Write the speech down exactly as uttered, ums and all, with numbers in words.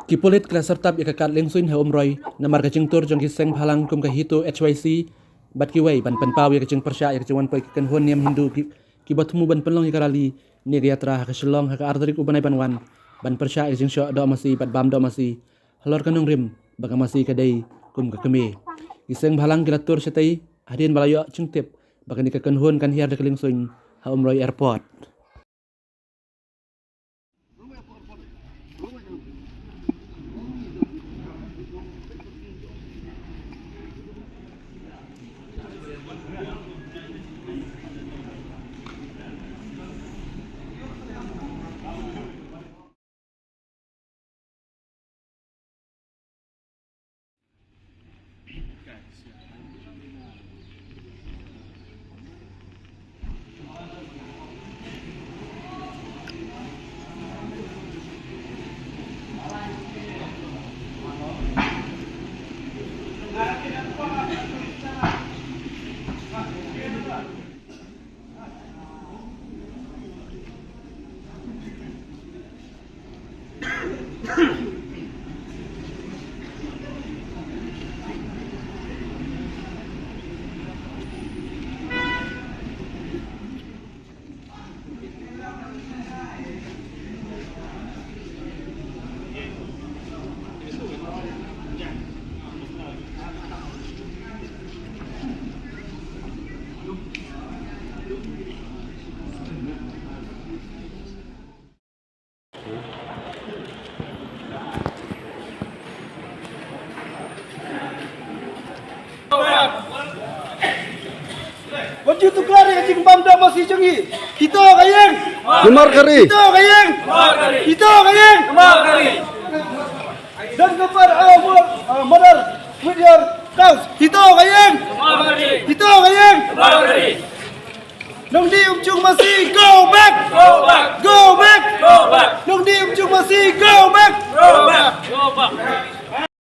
Ki pulit ki la syrtap ïa ka kad liengsuiñ ha Umroi namar ka jingtur jong ki seng bhalang kum ka HITO, HYC bad kiwei ban pynpaw ïa ka jingpyrshah ïa ka jingwan poi ki kynhun niam Hindu ki, kiba thmu ban pynlong ïa ka rally ne ka yatra ha ka Shillong ha ka ar tarik u bnai ban wan, ban pyrshah ïa ka jingshoh doh masi bad bam doh masi halor ka nongrim ba ka masi ka dei kum ka kmie. Ki seng bhalang ki la tur shatei hadien ba la ïoh jingtip ba kane ka kynhun kan hiar da ka liengsuiñ ha Umroi Airport. Wat ju tuklar ïa ka jingbam doh masi jong ngi. HITO ka ïeng. Namar ka ri. HITO ka ïeng. HITO ka ïeng. Don't compare our mo-, uh, mother with your cows. HITO ka ïeng. HITO ka ïeng. Nongdih Umchung Masi, go back.